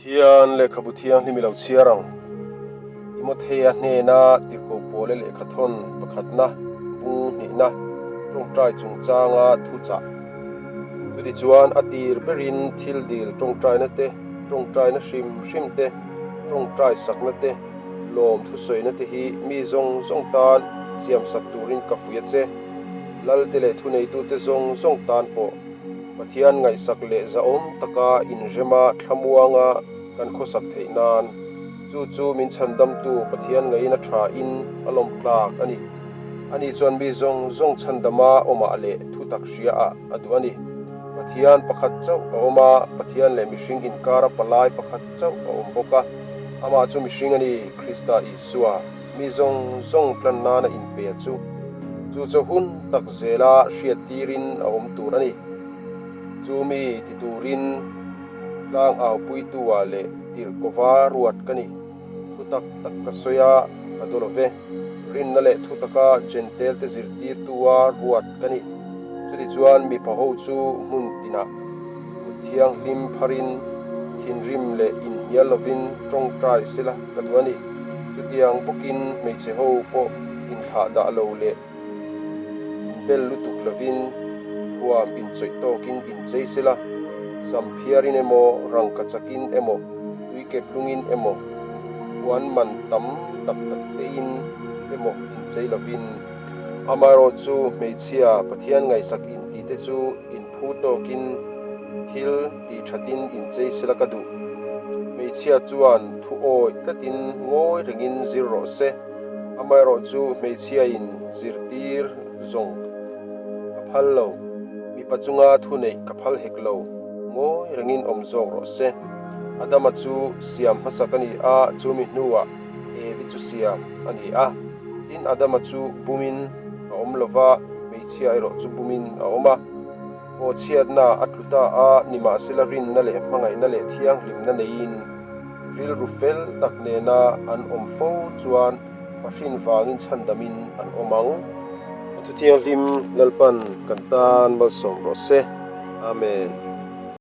Pathian lehkhabu thianghlim i lo chhiar ang. Timothea hnena tirhkoh pawle lehkhathawn pakhatna, bung hnihna, tawngtai chungchanga thuchah. Chutichuan a tir berin thil dil tawngtaina te, tawngtaina hrim hrim te, tawngtai sakna te, lawm thusawina te hi mi zawng zawng tan siamsak turin ka fuih a che. Lalte leh thuneitute zawng zawng tan pawh Pathian ngaihsak leh zahawm taka inrema thlamuanga kan khawsak theih nan, chu chu min chhandamtu Pathian ngaiin a thain a lawm tlak a ni. Ani chuan mi zawng zawng chhandama awmah leh thutak hriaah a duh a ni. Pathian pakhat chauh a awm a, Pathian leh mihring inkara palai pakhat chauh a awm bawk a. Amah chu mihring a ni, Krista Isua. Mi zawng zawng tlan nana inpe chu, chu chu hun tak zela hriat tirin a awm tur a ni. Chu mi ti turin tlang aupuitu-ah leh tirh kova ruat ka ni. Thu tak tak ka sawi a, ka daw lo ve. Rinna leh thu taka Jentail-te zirtirtu-a ruat ka ni. Chutichuan mipa ho chu hmun tinah kut thianghlim pharin thinrim leh inhnial lovin tawngtai sela ka duh a ni. Chutiang bawkin hmeichhe ho pawh inthlah dah lo leh inbel lutuk lovin thuam inchawih tawkin inchei sela, sam phiarin emaw, rangka chakin emaw, tuikep lungin emaw, puan man tam tak tak tein emaw inchei lovin. Amaherawhchu hmeichhia Pathian ngaihsak intite chu inphu tawkin thil tih thatin inchei sela ka duh. Hmeichhia chuan thu awih tlatin ngawi rengin zir rawh se. Amaherawhchu hmeichhiain zirtir zawng ka phal lo, mipa chunga thu neih ka phal hek lo, ngawi rengin awm zawk rawh se. Adama chu siam hmasak a ni a, chumi hnuah Evi chu siam a ni a. Tin, Adama chu bumin a awm lo va, hmeichhia erawh chu bumin a awm a. Pawhchhiatna a tlu ta a, nimahsela rinna leh hmangaihna leh thianghlimna neiin rilru fel tak nena an awm fo chuan fahrin vangin chhandamin an awm ang. A thu thianghlim Lalpan kan tan malsawm rawh se. Amen.